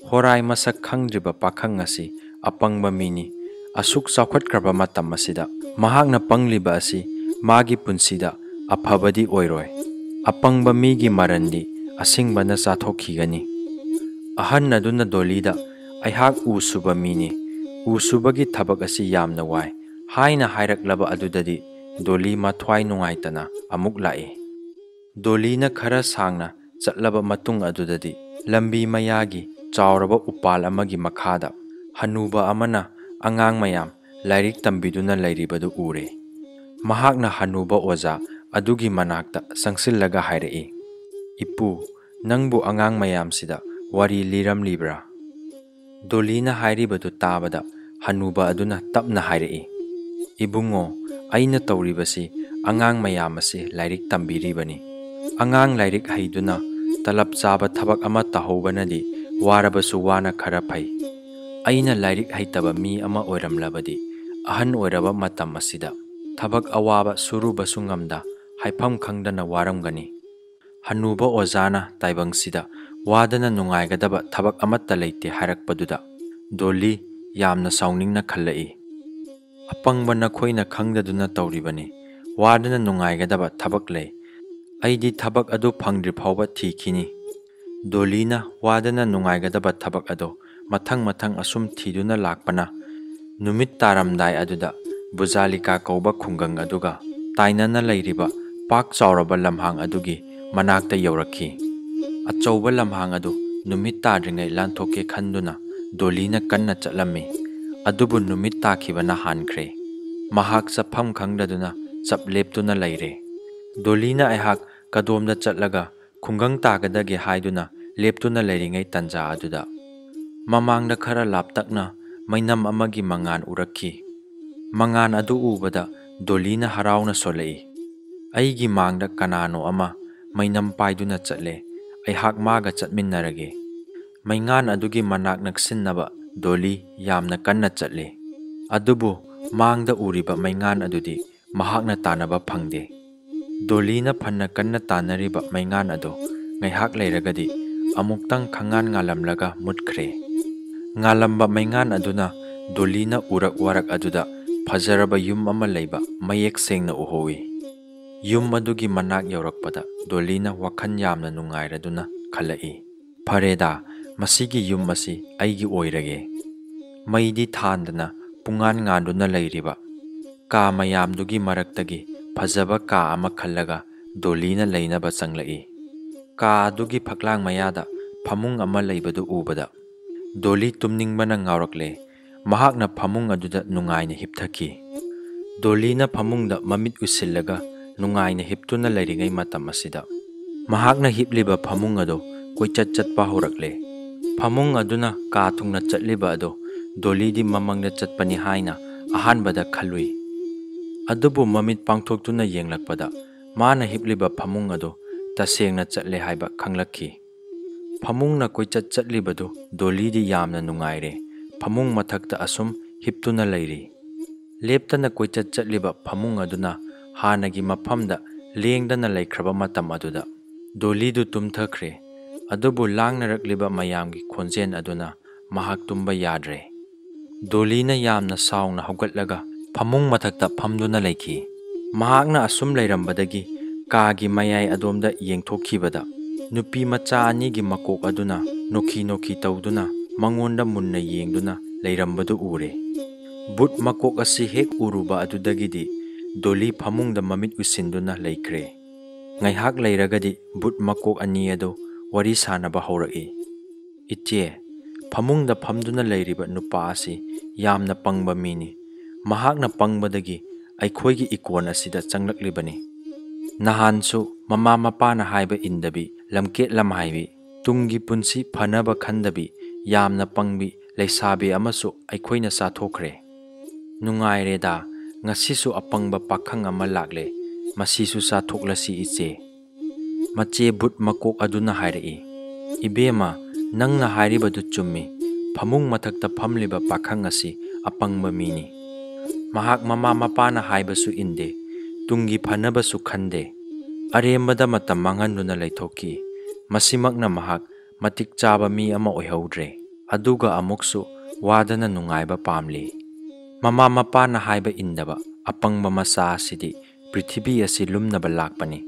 "ꯍꯣꯔꯥꯏ ꯃꯁꯛ ꯈꯪꯗ꯭ꯔꯤꯕ ꯄꯥꯈꯪ ꯑꯁꯤ ꯑꯄꯪꯕ ꯃꯤꯅꯤ꯫ ꯑꯁꯨꯛ ꯆꯥꯎꯈꯠꯈ꯭ꯔꯕ ꯃꯇꯝ ꯑꯁꯤꯗ ꯃꯍꯥꯛꯅ ꯄꯪꯂꯤꯕ ꯑꯁꯤ ꯃꯥꯒꯤ ꯄꯨꯟꯁꯤꯗ ꯑꯐꯕꯗꯤ ꯑꯣꯏꯔꯣꯏ꯫ ꯑꯄꯪꯕ ꯃꯤꯒꯤ ꯃꯔꯟꯗꯤ ꯑꯁꯤꯡꯕꯅ ꯆꯥꯊꯣꯛꯈꯤꯒꯅꯤ꯫" ꯑꯍꯟ ꯑꯗꯨꯅ ꯗꯣꯂꯤꯗ, "ꯑꯩꯍꯥꯛ ꯎ ꯁꯨꯕ ꯃꯤꯅꯤ꯫ ꯎ ꯁꯨꯕꯒꯤ ꯊꯕꯛ ꯑꯁꯤ ꯌꯥꯝꯅ ꯋꯥꯏ" ꯍꯥꯏꯅ ꯍꯥꯏꯔꯛꯂꯕ ꯑꯗꯨꯗꯗꯤ ꯗꯣꯂꯤ ꯃꯊ꯭ꯋꯥꯏ ꯅꯨꯡꯉꯥꯏꯇꯅ ꯑꯃꯨꯛ ꯂꯥꯛꯏ꯫ ꯗꯣꯂꯤꯅ ꯈꯔ ꯁꯥꯡꯅ ꯆꯠꯂꯕ ꯃꯇꯨꯡ ꯑꯗꯨꯗꯗꯤ ꯂꯝꯕꯤ ꯃꯌꯥꯒꯤ ꯆꯥꯎꯔꯕ ꯎꯄꯥꯜ ꯑꯃꯒꯤ ꯃꯈꯥꯗ ꯍꯅꯨꯕ ꯑꯃꯅ ꯑꯉꯥꯡ ꯃꯌꯥꯝ ꯂꯥꯏꯔꯤꯛ ꯇꯝꯕꯤꯗꯨꯅ ꯂꯩꯔꯤꯕꯗꯨ ꯎꯔꯦ꯫ ꯃꯍꯥꯛꯅ ꯍꯅꯨꯕ ꯑꯣꯖꯥ ꯑꯗꯨꯒꯤ ꯃꯅꯥꯛꯇ ꯆꯪꯁꯤꯜꯂꯒ ꯍꯥꯏꯔꯛꯏ, "ꯏꯄꯨ, "ꯅꯪꯕꯨ ꯑꯉꯥꯡ ꯃꯌꯥꯝꯁꯤꯗ ꯋꯥꯔꯤ ꯂꯤꯔꯝꯂꯤꯕ꯭ꯔꯥ?" ꯗꯣꯂꯤꯅ ꯍꯥꯏꯔꯤꯕꯗꯨ ꯇꯥꯕꯗ ꯍꯅꯨꯕ ꯑꯗꯨꯅ ꯇꯞꯅ ꯍꯥꯏꯔꯛꯏ, "ꯏꯕꯨꯡꯉꯣ, ꯑꯩꯅ ꯇꯧꯔꯤꯕꯁꯤ ꯑꯉꯥꯡ ꯃꯌꯥꯝ ꯑꯁꯤ ꯂꯥꯏꯔꯤꯛ ꯇꯝꯕꯤꯔꯤꯕꯅꯤ꯫ ꯑꯉꯥꯡ ꯂꯥꯏꯔꯤꯛ ꯍꯩꯗꯨꯅ ꯇꯂꯞ ꯆꯥꯕ ꯊꯕꯛ ꯑꯃ ꯇꯧꯍꯧꯕꯅꯗꯤ ꯋꯥꯔꯕꯁꯨ ꯋꯥꯅ ꯈꯔ ꯐꯩ꯫ ꯑꯩꯅ ꯂꯥꯏꯔꯤꯛ ꯍꯩꯇꯕ ꯃꯤ ꯑꯃ ꯑꯣꯏꯔꯝꯂꯕꯗꯤ ꯑꯍꯟ ꯑꯣꯏꯔꯕ ꯃꯇꯝ ꯑꯁꯤꯗ ꯊꯕꯛ ꯑꯋꯥꯕ ꯁꯨꯔꯨꯕꯁꯨ ꯉꯝꯗ ꯍꯥꯏꯐꯝ ꯈꯪꯗꯅ ꯋꯥꯔꯝꯒꯅꯤ꯫" ꯍꯅꯨꯕ ꯑꯣꯖꯥꯅ ꯇꯥꯏꯕꯪꯁꯤꯗ ꯋꯥꯗꯅ ꯅꯨꯡꯉꯥꯏꯒꯗꯕ ꯊꯕꯛ ꯑꯃꯠꯇ ꯂꯩꯇꯦ ꯍꯥꯏꯔꯛꯄꯗꯨꯗ ꯗꯣꯂꯤ ꯌꯥꯝꯅ ꯁꯥꯎꯅꯤꯡꯅ ꯈꯜꯂꯛꯏ꯫ "ꯑꯄꯪꯕ ꯅꯈꯣꯏꯅ ꯈꯪꯗꯗꯨꯅ ꯇꯧꯔꯤꯕꯅꯤ꯫ ꯋꯥꯗꯅ ꯅꯨꯡꯉꯥꯏꯒꯗꯕ ꯊꯕꯛ ꯂꯩ꯫ ꯑꯩꯗꯤ ꯊꯕꯛ ꯑꯗꯨ ꯐꯪꯗ꯭ꯔꯤ ꯐꯥꯎꯕ ꯊꯤꯈꯤꯅꯤ꯫" ꯗꯣꯂꯤꯅ ꯋꯥꯗꯅ ꯅꯨꯡꯉꯥꯏꯒꯗꯕ ꯊꯕꯛ ꯑꯗꯨ ꯃꯊꯪ ꯃꯊꯪ ꯑꯁꯨꯝ ꯊꯤꯗꯨꯅ ꯂꯥꯛꯄꯅ, ꯅꯨꯃꯤꯠ ꯇꯥꯔꯝꯗꯥꯏ ꯑꯗꯨꯗ ꯕꯨꯖꯥꯂꯤꯀꯥ ꯀꯧꯕ ꯈꯨꯡꯒꯪ ꯑꯗꯨꯒ ꯇꯥꯏꯅꯅ ꯂꯩꯔꯤꯕ ꯄꯥꯛ ꯆꯥꯎꯔꯕ ꯂꯝꯍꯥꯡ ꯑꯗꯨꯒꯤ ꯃꯅꯥꯛꯇ ꯌꯧꯔꯛꯈꯤ꯫ ꯑꯆꯧꯕ ꯂꯝꯍꯥꯡ ꯑꯗꯨ ꯅꯨꯃꯤꯠ ꯇꯥꯗ꯭ꯔꯤꯉꯩ ꯂꯥꯟꯊꯣꯛꯀꯦ ꯈꯟꯗꯨꯅ ꯗꯣꯂꯤꯅ ꯀꯟꯅ ꯆꯠꯂꯝꯃꯤ꯫ ꯑꯗꯨꯕꯨ ꯅꯨꯃꯤꯠ ꯇꯥꯈꯤꯕꯅ ꯍꯥꯟꯈ꯭ꯔꯦ꯫ ꯃꯍꯥꯛ ꯆꯠꯐꯝ ꯈꯪꯗꯗꯨꯅ ꯆꯞ ꯂꯦꯞꯇꯨꯅ ꯂꯩꯔꯦ꯫ ꯗꯣꯂꯤꯅ ꯑꯩꯍꯥꯛ ꯀꯗꯣꯝꯗ ꯆꯠꯂꯒ ꯈꯨꯡꯒꯪ ꯇꯥꯒꯗꯒꯦ ꯍꯥꯏꯗꯨꯅ ꯂꯦꯞꯇꯨꯅ ꯂꯩꯔꯤꯉꯩ ꯇꯟꯖꯥ ꯑꯗꯨꯗ, ꯃꯃꯥꯡꯗ ꯈꯔ ꯂꯥꯞꯇꯛꯅ ꯃꯩꯅꯝ ꯑꯃꯒꯤ ꯃꯉꯥꯜ ꯎꯔꯛꯈꯤ꯫ ꯃꯉꯥꯜ ꯑꯗꯨ ꯎꯕꯗ ꯗꯣꯂꯤꯅ ꯍꯔꯥꯎꯅ ꯁꯣꯜꯂꯛꯏ꯫ "ꯑꯩꯒꯤ ꯃꯥꯡꯗ ꯀꯅꯥꯅꯣ ꯑꯃ ꯃꯩꯅꯝ ꯄꯥꯏꯗꯨꯅ ꯆꯠꯂꯦ꯫ ꯑꯩꯍꯥꯛ ꯃꯥꯒ ꯆꯠꯃꯤꯟꯅꯔꯒꯦ꯫" ꯃꯩꯉꯥꯟ ꯑꯗꯨꯒꯤ ꯃꯅꯥꯛ ꯅꯛꯁꯤꯟꯅꯕ ꯗꯣꯂꯤ ꯌꯥꯝꯅ ꯀꯟꯅ ꯆꯠꯂꯤ꯫ ꯑꯗꯨꯕꯨ ꯃꯥꯡꯗ ꯎꯔꯤꯕ ꯃꯩꯉꯥꯟ ꯑꯗꯨꯗꯤ ꯃꯍꯥꯛꯅ ꯇꯥꯟꯅꯕ ꯐꯪꯗꯦ꯫ ꯗꯣꯂꯤꯅ ꯐꯅ ꯀꯟꯅ ꯇꯥꯟꯅꯔꯤꯕ ꯃꯩꯉꯥꯟ ꯑꯗꯨ ꯉꯥꯏꯍꯥꯛ ꯂꯩꯔꯒꯗꯤ ꯑꯃꯨꯛꯇꯪ ꯈꯪꯉꯥꯟ ꯉꯥꯜꯂꯝꯂꯒ ꯃꯨꯠꯈ꯭ꯔꯦ꯫ ꯉꯥꯜꯂꯝꯕ ꯃꯩꯉꯥꯟ ꯑꯗꯨꯅ ꯗꯣꯂꯤꯅ ꯎꯔꯛ ꯋꯥꯔꯛ ꯑꯗꯨꯗ ꯐꯖꯔꯕ ꯌꯨꯝ ꯑꯃ ꯂꯩꯕ ꯃꯌꯦꯛ ꯁꯦꯡꯅ ꯎꯍꯧꯏ꯫ ꯌꯨꯝ ꯑꯗꯨꯒꯤ ꯃꯅꯥꯛ ꯌꯧꯔꯛꯄꯗ ꯗꯣꯂꯤꯅ ꯋꯥꯈꯜ ꯌꯥꯝꯅ ꯅꯨꯡꯉꯥꯏꯔꯗꯨꯅ ꯈꯜꯂꯛꯏ, "ꯐꯔꯦꯗ, ꯃꯁꯤꯒꯤ ꯌꯨꯝ ꯑꯁꯤ ꯑꯩꯒꯤ ꯑꯣꯏꯔꯒꯦ꯫" ꯃꯩꯗꯤ ꯊꯥꯟꯗꯅ ꯄꯨꯡꯉꯥꯟ ꯉꯥꯟꯗꯨꯅ ꯂꯩꯔꯤꯕ ꯀꯥ ꯃꯌꯥꯝꯗꯨꯒꯤ ꯃꯔꯛꯇꯒꯤ ꯐꯖꯕ ꯀꯥ ꯑꯃ ꯈꯜꯂꯒ ꯗꯣꯂꯤꯅ ꯂꯩꯅꯕ ꯆꯪꯂꯛꯏ꯫ ꯀꯥ ꯑꯗꯨꯒꯤ ꯐꯛꯂꯥꯡ ꯃꯌꯥꯗ ꯐꯃꯨꯡ ꯑꯃ ꯂꯩꯕꯗꯨ ꯎꯕꯗ ꯗꯣꯂꯤ ꯇꯨꯝꯅꯤꯡꯕꯅ ꯉꯥꯎꯔꯛꯂꯦ꯫ ꯃꯍꯥꯛꯅ ꯐꯃꯨꯡ ꯑꯗꯨꯗ ꯅꯨꯡꯉꯥꯏꯅ ꯍꯤꯞꯊꯈꯤ꯫ ꯗꯣꯂꯤꯅ ꯐꯃꯨꯡꯗ ꯃꯃꯤꯠ ꯎꯏꯁꯤꯜꯂꯒ ꯅꯨꯡꯉꯥꯏꯅ ꯍꯤꯞꯇꯨꯅ ꯂꯩꯔꯤꯉꯩ ꯃꯇꯝ ꯑꯁꯤꯗ, ꯃꯍꯥꯛꯅ ꯍꯤꯞꯂꯤꯕ ꯐꯃꯨꯡ ꯑꯗꯨ ꯀꯣꯏꯆꯠ ꯆꯠꯄ ꯍꯧꯔꯛꯂꯦ꯫ ꯐꯃꯨꯡ ꯑꯗꯨꯅ ꯀꯥ ꯊꯨꯡꯅ ꯆꯠꯂꯤꯕ ꯑꯗꯨ ꯗꯣꯂꯤꯗꯤ ꯃꯃꯪꯗ ꯆꯠꯄꯅꯤ ꯍꯥꯏꯅ ꯑꯍꯥꯟꯕꯗ ꯈꯜꯂꯨꯏ꯫ ꯑꯗꯨꯕꯨ ꯃꯃꯤꯠ ꯄꯥꯡꯊꯣꯛꯇꯨꯅ ꯌꯦꯡꯂꯛꯄꯗ ꯃꯥꯅ ꯍꯤꯞꯂꯤꯕ ꯐꯃꯨꯡ ꯑꯗꯨ ꯇꯁꯦꯡꯅ ꯆꯠꯂꯦ ꯍꯥꯏꯕ ꯈꯪꯂꯛꯈꯤ꯫ ꯐꯃꯨꯡꯅ ꯀꯣꯏꯆꯠ ꯆꯠꯂꯤꯕꯗꯨ ꯗꯣꯂꯤꯗꯤ ꯌꯥꯝꯅ ꯅꯨꯡꯉꯥꯏꯔꯦ꯫ ꯐꯃꯨꯡ ꯃꯊꯛꯇ ꯑꯁꯨꯝ ꯍꯤꯞꯇꯨꯅ ꯂꯩꯔꯤ꯫ ꯂꯦꯞꯇꯅ ꯀꯣꯏꯆꯠ ꯆꯠꯂꯤꯕ ꯐꯃꯨꯡ ꯑꯗꯨꯅ ꯍꯥꯟꯅꯒꯤ ꯃꯐꯝꯗ ꯂꯦꯡꯗꯅ ꯂꯩꯈ꯭ꯔꯕ ꯃꯇꯝ ꯑꯗꯨꯗ ꯗꯣꯂꯤꯗꯨ ꯇꯨꯝꯊꯈ꯭ꯔꯦ꯫ ꯑꯗꯨꯕꯨ ꯂꯥꯡꯅꯔꯛꯂꯤꯕ ꯃꯌꯥꯝꯒꯤ ꯈꯣꯟꯖꯦꯜ ꯑꯗꯨꯅ ꯃꯍꯥꯛ ꯇꯨꯝꯕ ꯌꯥꯗ꯭ꯔꯦ꯫ ꯗꯣꯂꯤꯅ ꯌꯥꯝꯅ ꯁꯥꯎꯅ ꯍꯧꯒꯠꯂꯒ ꯐꯃꯨꯡ ꯃꯊꯛꯇ ꯐꯝꯗꯨꯅ ꯂꯩꯈꯤ꯫ ꯃꯍꯥꯛꯅ ꯑꯁꯨꯝ ꯂꯩꯔꯝꯕꯗꯒꯤ ꯀꯥꯒꯤ ꯃꯌꯥꯏ ꯑꯗꯣꯝꯗ ꯌꯦꯡꯊꯣꯛꯈꯤꯕꯗ ꯅꯨꯄꯤ ꯃꯆꯥ ꯑꯅꯤꯒꯤ ꯃꯀꯣꯛ ꯑꯗꯨꯅ ꯅꯣꯛꯈꯤ ꯅꯣꯛꯈꯤ ꯇꯧꯗꯨꯅ ꯃꯉꯣꯟꯗ ꯃꯨꯟꯅ ꯌꯦꯡꯗꯨꯅ ꯂꯩꯔꯝꯕꯗꯨ ꯎꯔꯦ꯫ ꯕꯨꯠ ꯃꯀꯣꯛ ꯑꯁꯤ ꯍꯦꯛ ꯎꯔꯨꯕ ꯑꯗꯨꯗꯒꯤꯗꯤ ꯗꯣꯂꯤ ꯐꯃꯨꯡꯗ ꯃꯃꯤꯠ ꯎꯏꯁꯤꯟꯗꯨꯅ ꯂꯩꯈ꯭ꯔꯦ꯫ ꯉꯥꯏꯍꯥꯛ ꯂꯩꯔꯒꯗꯤ ꯕꯨꯠ ꯃꯀꯣꯛ ꯑꯅꯤ ꯑꯗꯨ ꯋꯥꯔꯤ ꯁꯥꯅꯕ ꯍꯧꯔꯛꯏ꯫ "ꯏꯆꯦ, ꯐꯃꯨꯡꯗ ꯐꯝꯗꯨꯅ ꯂꯩꯔꯤꯕ ꯅꯨꯄꯥ ꯑꯁꯤ ꯌꯥꯝꯅ ꯄꯪꯕ ꯃꯤꯅꯤ꯫ ꯃꯍꯥꯛꯅ ꯄꯪꯕꯗꯒꯤ ꯑꯩꯈꯣꯏꯒꯤ ꯏꯀꯣꯟ ꯑꯁꯤꯗ ꯆꯪꯂꯛꯂꯤꯕꯅꯤ꯫ ꯅꯍꯥꯟꯁꯨ ꯃꯃꯥ ꯃꯄꯥꯅ ꯍꯥꯏꯕ ꯏꯟꯗꯕꯤ, ꯂꯝꯀꯦꯠ ꯂꯝꯍꯥꯏꯕꯤ, ꯇꯨꯡꯒꯤ ꯄꯨꯟꯁꯤ ꯐꯅꯕ ꯈꯟꯗꯕꯤ, ꯌꯥꯝꯅ ꯄꯪꯕꯤ ꯂꯩꯁꯥꯕꯤ ꯑꯃꯁꯨ ꯑꯩꯈꯣꯏꯅ ꯆꯥꯊꯣꯛꯈ꯭ꯔꯦ꯫ ꯅꯨꯡꯉꯥꯏꯔꯦꯗ, ꯉꯁꯤꯁꯨ ꯑꯄꯪꯕ ꯄꯥꯈꯪ ꯑꯃ ꯂꯥꯛꯂꯦ, ꯃꯁꯤꯁꯨ ꯆꯥꯊꯣꯛꯂꯁꯤ ꯏꯆꯦ꯫" ꯃꯆꯦ ꯕꯨꯠ ꯃꯀꯣꯛ ꯑꯗꯨꯅ ꯍꯥꯏꯔꯛꯏ, "ꯏꯕꯦꯝꯃ, ꯅꯪꯅ ꯍꯥꯏꯔꯤꯕꯗꯨ ꯆꯨꯝꯃꯤ꯫ ꯐꯃꯨꯡ ꯃꯊꯛꯇ ꯐꯝꯂꯤꯕ ꯄꯥꯈꯪ ꯑꯁꯤ ꯑꯄꯪꯕ ꯃꯤꯅꯤ꯫ ꯃꯍꯥꯛ ꯃꯃꯥ ꯃꯄꯥꯅ ꯍꯥꯏꯕꯁꯨ ꯏꯟꯗꯦ, ꯇꯨꯡꯒꯤ ꯐꯅꯕꯁꯨ ꯈꯟꯗꯦ꯫ ꯑꯔꯦꯝꯕꯗ ꯃꯇꯝ ꯃꯥꯡꯍꯟꯗꯨꯅ ꯂꯩꯊꯣꯛꯈꯤ꯫ ꯃꯁꯤꯃꯛꯅ ꯃꯍꯥꯛ ꯃꯇꯤꯛ ꯆꯥꯕ ꯃꯤ ꯑꯃ ꯑꯣꯏꯍꯧꯗ꯭ꯔꯦ꯫ ꯑꯗꯨꯒ ꯑꯃꯨꯛꯁꯨ ꯋꯥꯗꯅ ꯅꯨꯡꯉꯥꯏꯕ ꯄꯥꯝꯂꯤ꯫ ꯃꯃꯥ ꯃꯄꯥꯅ ꯍꯥꯏꯕ ꯏꯟꯗꯕ ꯑꯄꯪꯕ ꯃꯆꯥ ꯑꯁꯤꯗꯤ ꯄ꯭ꯔꯤꯊꯤꯕꯤ ꯑꯁꯤ ꯂꯨꯝꯅꯕ ꯂꯥꯛꯄꯅꯤ꯫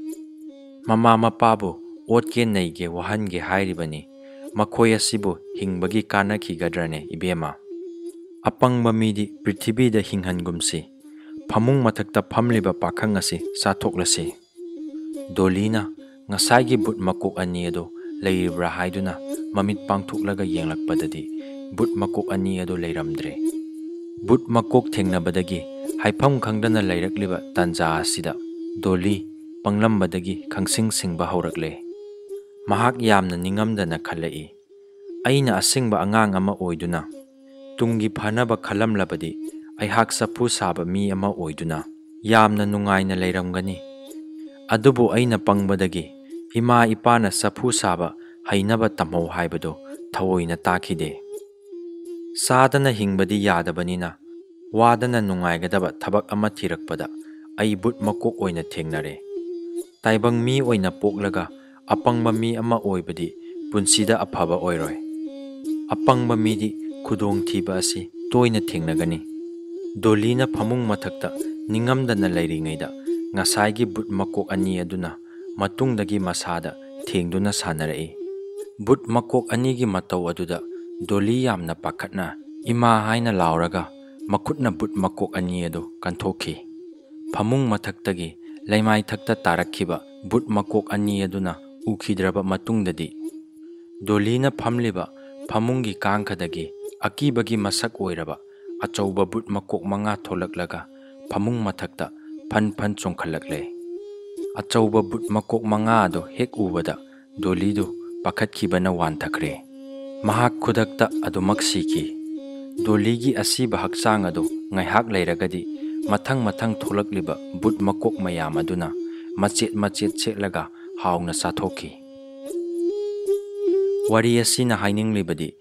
ꯃꯃꯥ ꯃꯄꯥꯕꯨ ꯑꯣꯠꯀꯦ ꯅꯩꯒꯦ ꯋꯥꯍꯟꯒꯦ ꯍꯥꯏꯔꯤꯕꯅꯤ꯫ ꯃꯈꯣꯏ ꯑꯁꯤꯕꯨ ꯍꯤꯡꯕꯒꯤ ꯀꯥꯟꯅꯈꯤꯒꯗ꯭ꯔꯅꯦ ꯏꯕꯦꯝꯃ? ꯑꯄꯪꯕ ꯃꯤꯗꯤ ꯄ꯭ꯔꯤꯊꯤꯕꯤꯗ ꯍꯤꯡꯍꯟꯒꯨꯝꯁꯤ꯫ ꯐꯃꯨꯡ ꯃꯊꯛꯇ ꯐꯝꯂꯤꯕ ꯄꯥꯈꯪ ꯑꯁꯤ ꯆꯥꯊꯣꯛꯂꯁꯤ꯫" ꯗꯣꯂꯤꯅ ꯉꯁꯥꯏꯒꯤ ꯕꯨꯠ ꯃꯀꯣꯛ ꯑꯅꯤ ꯑꯗꯨ ꯂꯩꯔꯤꯕ꯭ꯔꯥ ꯍꯥꯏꯗꯨꯅ ꯃꯃꯤꯠ ꯄꯥꯡꯊꯣꯛꯂꯒ ꯌꯦꯡꯂꯛꯄꯗꯗꯤ ꯕꯨꯠ ꯃꯀꯣꯛ ꯑꯅꯤ ꯑꯗꯨ ꯂꯩꯔꯝꯗ꯭ꯔꯦ꯫ ꯕꯨꯠ ꯃꯀꯣꯛ ꯊꯦꯡꯅꯕꯗꯒꯤ ꯍꯥꯏꯐꯝ ꯈꯪꯗꯅ ꯂꯩꯔꯛꯂꯤꯕ ꯇꯥꯟꯖꯥ ꯑꯁꯤꯗ ꯗꯣꯂꯤ ꯄꯪꯂꯝꯕꯗꯒꯤ ꯈꯪꯁꯤꯡ ꯁꯤꯡꯕ ꯍꯧꯔꯛꯂꯦ꯫ ꯃꯍꯥꯛ ꯌꯥꯝꯅ ꯅꯤꯡꯉꯝꯗꯅ ꯈꯜꯂꯛꯏ, "ꯑꯩꯅ ꯑꯁꯦꯡꯕ ꯑꯉꯥꯡ ꯑꯃ ꯑꯣꯏꯗꯨꯅ ꯇꯨꯡꯒꯤ ꯐꯅꯕ ꯈꯜꯂꯝꯂꯕꯗꯤ ꯑꯩꯍꯥꯛ ꯆꯐꯨ ꯁꯥꯕ ꯃꯤ ꯑꯃ ꯑꯣꯏꯗꯨꯅ ꯌꯥꯝꯅ ꯅꯨꯡꯉꯥꯏꯅ ꯂꯩꯔꯝꯒꯅꯤ꯫ ꯑꯗꯨꯕꯨ ꯑꯩꯅ ꯄꯪꯕꯗꯒꯤ ꯏꯃꯥ ꯏꯄꯥꯅ ꯆꯐꯨ ꯁꯥꯕ ꯍꯩꯅꯕ ꯇꯝꯍꯧ ꯍꯥꯏꯕꯗꯨ ꯊꯑꯣꯏꯅ ꯇꯥꯈꯤꯗꯦ꯫ ꯆꯥꯗꯅ ꯍꯤꯡꯕꯗꯤ ꯌꯥꯗꯕꯅꯤꯅ ꯋꯥꯗꯅ ꯅꯨꯡꯉꯥꯏꯒꯗꯕ ꯊꯕꯛ ꯑꯃ ꯊꯤꯔꯛꯄꯗ ꯑꯩ ꯕꯨꯠ ꯃꯀꯣꯛ ꯑꯣꯏꯅ ꯊꯦꯡꯅꯔꯦ꯫ ꯇꯥꯏꯕꯪ ꯃꯤ ꯑꯣꯏꯅ ꯄꯣꯛꯂꯒ ꯑꯄꯪꯕ ꯃꯤ ꯑꯃ ꯑꯣꯏꯕꯗꯤ ꯄꯨꯟꯁꯤꯗ ꯑꯐꯕ ꯑꯣꯏꯔꯣꯏ꯫ ꯑꯄꯪꯕ ꯃꯤꯗꯤ ꯈꯨꯗꯣꯡꯊꯤꯕ ꯑꯁꯤ ꯇꯣꯏꯅ ꯊꯦꯡꯅꯒꯅꯤ꯫" ꯗꯣꯂꯤꯅ ꯐꯃꯨꯡ ꯃꯊꯛꯇ ꯅꯤꯡꯉꯝꯗꯅ ꯂꯩꯔꯤꯉꯩꯗ ꯉꯁꯥꯏꯒꯤ ꯕꯨꯠ ꯃꯀꯣꯛ ꯑꯅꯤ ꯑꯗꯨꯅ ꯃꯇꯨꯡꯗꯒꯤ ꯃꯁꯥꯗ ꯊꯦꯡꯗꯨꯅ ꯁꯥꯟꯅꯔꯛꯏ꯫ ꯕꯨꯠ ꯃꯀꯣꯛ ꯑꯅꯤꯒꯤ ꯃꯇꯧ ꯑꯗꯨꯗ ꯗꯣꯂꯤ ꯌꯥꯝꯅ ꯄꯥꯈꯠꯅ "ꯏꯃꯥ" ꯍꯥꯏꯅ ꯂꯥꯎꯔꯒ ꯃꯈꯨꯠꯅ ꯕꯨꯠ ꯃꯀꯣꯛ ꯑꯅꯤ ꯑꯗꯨ ꯀꯟꯊꯣꯛꯈꯤ꯫ ꯐꯃꯨꯡ ꯃꯊꯛꯇꯒꯤ ꯂꯩꯃꯥꯏꯊꯛꯇ ꯇꯥꯔꯛꯈꯤꯕ ꯕꯨꯠ ꯃꯀꯣꯛ ꯑꯅꯤ ꯑꯗꯨꯅ ꯎꯈꯤꯗ꯭ꯔꯕ ꯃꯇꯨꯡꯗꯗꯤ, ꯗꯣꯂꯤꯅ ꯐꯝꯂꯤꯕ ꯐꯃꯨꯡꯒꯤ ꯀꯥꯡꯈꯗꯒꯤ ꯑꯀꯤꯕꯒꯤ ꯃꯁꯛ ꯑꯣꯏꯔꯕ ꯑꯆꯧꯕ ꯕꯨꯠ ꯃꯀꯣꯛ ꯃꯉꯥ ꯊꯣꯛꯂꯛꯂꯒ ꯐꯃꯨꯡ ꯃꯊꯛꯇ ꯐꯟ ꯐꯟ ꯆꯣꯡꯈꯠꯂꯛꯂꯦ꯫ ꯑꯆꯧꯕ ꯕꯨꯠ ꯃꯀꯣꯛ ꯃꯉꯥ ꯑꯗꯨ ꯍꯦꯛ ꯎꯕꯗ ꯗꯣꯂꯤꯗꯨ ꯄꯥꯈꯠꯈꯤꯕꯅ ꯋꯥꯟꯊꯈ꯭ꯔꯦ꯫ ꯃꯍꯥꯛ ꯈꯨꯗꯛꯇ ꯑꯗꯨꯃꯛ ꯁꯤꯈꯤ꯫ ꯗꯣꯂꯤꯒꯤ ꯑꯁꯤꯕ ꯍꯛꯆꯥꯡ ꯑꯗꯨ ꯉꯥꯏꯍꯥꯛ ꯂꯩꯔꯒꯗꯤ ꯃꯊꯪ ꯃꯊꯪ ꯊꯣꯛꯂꯛꯂꯤꯕ ꯕꯨꯠ ꯃꯀꯣꯛ ꯃꯌꯥꯝ ꯑꯗꯨꯅ ꯃꯆꯦꯠ ꯃꯆꯦꯠ ꯁꯦꯠꯂꯒ ꯍꯥꯎꯅ ꯆꯥꯊꯣꯛꯈꯤ꯫ ꯋꯥꯔꯤ ꯑꯁꯤꯅ ꯍꯥꯏꯅꯤꯡꯂꯤꯕꯗꯤ,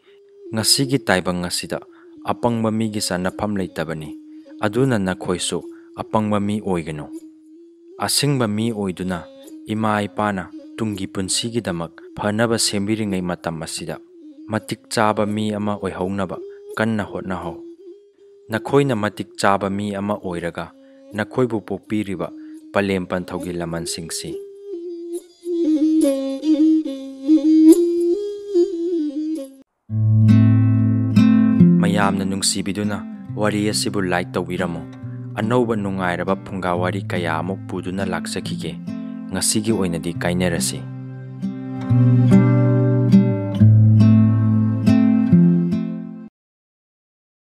ꯉꯁꯤꯒꯤ ꯇꯥꯏꯕꯪ ꯑꯁꯤꯗ ꯑꯄꯪꯕ ꯃꯤꯒꯤ ꯆꯟꯅꯐꯝ ꯂꯩꯇꯕꯅꯤ꯫ ꯑꯗꯨꯅ ꯅꯈꯣꯏꯁꯨ ꯑꯄꯪꯕ ꯃꯤ ꯑꯣꯏꯒꯅꯨ꯫ ꯑꯁꯤꯡꯕ ꯃꯤ ꯑꯣꯏꯗꯨꯅ ꯏꯃꯥ ꯏꯄꯥꯅ ꯇꯨꯡꯒꯤ ꯄꯨꯟꯁꯤꯒꯤꯗꯃꯛ ꯐꯅꯕ ꯁꯦꯝꯕꯤꯔꯤꯉꯩ ꯃꯇꯝ ꯑꯁꯤꯗ ꯃꯇꯤꯛ ꯆꯥꯕ ꯃꯤ ꯑꯃ ꯑꯣꯏꯍꯧꯅꯕ ꯀꯟꯅ ꯍꯣꯠꯅꯍꯧ꯫ ꯅꯈꯣꯏꯅ ꯃꯇꯤꯛ ꯆꯥꯕ ꯃꯤ ꯑꯃ ꯑꯣꯏꯔꯒ ꯅꯈꯣꯏꯕꯨ ꯄꯣꯛꯄꯤꯔꯤꯕ ꯄꯂꯦꯝ ꯄꯟꯊꯧꯒꯤ ꯂꯃꯟꯁꯤꯡꯁꯤ꯫ ꯃꯌꯥꯝꯅ ꯅꯨꯡꯁꯤꯕꯤꯗꯨꯅ ꯋꯥꯔꯤ ꯑꯁꯤꯕꯨ like ꯇꯧꯕꯤꯔꯝꯃꯨ꯫ ꯑꯅꯧꯕ ꯅꯨꯡꯉꯥꯏꯔꯕ ꯐꯨꯡꯒꯥ ꯋꯥꯔꯤ ꯀꯌꯥ ꯑꯃꯨꯛ ꯄꯨꯗꯨꯅ ꯂꯥꯛꯆꯈꯤꯒꯦ꯫ ꯉꯁꯤꯒꯤ ꯑꯣꯏꯅꯗꯤ ꯀꯥꯏꯅꯔꯁꯤ꯫